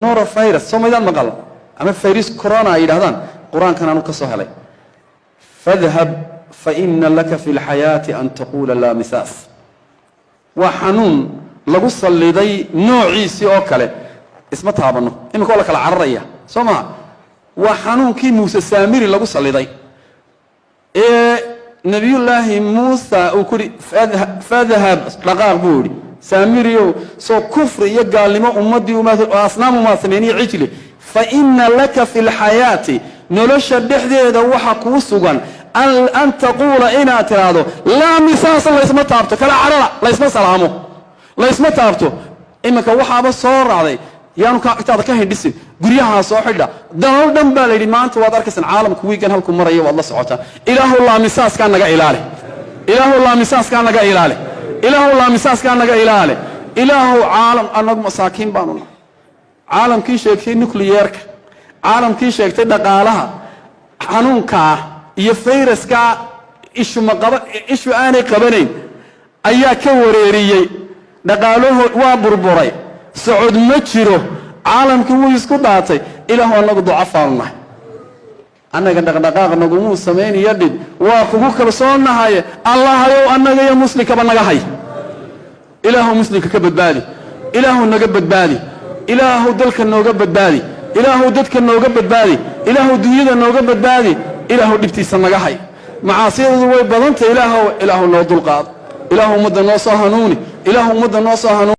Norovirus soo maydaan maqal ama virus corona ay yidhahdaan, qur-aankan aanu ka soo helay. Fadhab fa ina laka fi lxayaati an taquula laa misaas. Waa xanuun lagu salliday noociisii oo kale. Isma taabanno iminka oo la kala cararaya, soo maha? Waa xanuunkii Muuse Saamiri lagu salliday ee Nabiyullaahi Muusa uu ku yidhi fadhab, dhaqaaq buu yidhi, Saamiriyow, soo kufri iyo gaalnimo ummaddii asnaam umaad sameyn iyo cijli. Fa ina laka fi lxayaati, nolosha dhexdeeda waxa kuu sugan, an taquula, inaad tiraahdo, laa misaasa, laysma taabto, kala carara, laysma salaamo, laysma taabto. Iminka waxaaba soo raacday yaanu agtaada ka hindhisin, guryahaa soo xidha, dalal dhan baa la yidhi. Maanta waad arkaysaan caalamku wiigan halku maraya, waad la socotaa. Ilaahu laamisaaskaa naga ilaali, Ilaahu laamisaaskaa naga ilaali, Ilaahu laamisaaskaa naga ilaali. Ilaahu caalam, annagu masaakiin baanu nahay. Caalamkii sheegtay nucleyeerka, caalamkii sheegtay dhaqaalaha, xanuunkaa iyo fayraskaa ishu maqaba, ishu aanay qabanayn ayaa ka wareeriyey dhaqaaluhu, waa burburay, socod ma jiro, caalamkii wuu isku dhaatay. Ilaahu annagu ducafaanu nahay, annaga dhaqdhaqaaq nagumuu samaynayo dhib, waa kugu kalsoonnahaye. Allahayow, annaga iyo muslimkaba naga hay. Ilaahu muslimka ka badbaadi, Ilaahu naga badbaadi, Ilaahu dalka nooga badbaadi, Ilaahu dadka nooga badbaadi, Ilaahu dunyada nooga badbaadi, Ilaahu dhibtiisa naga hay. Macaasiyadoodu way badantay. Ilaahow, Ilaahu noo dulqaado, Ilaahu ummadda noo soo hanuuni, Ilaahu ummadda noo soo hanuuni.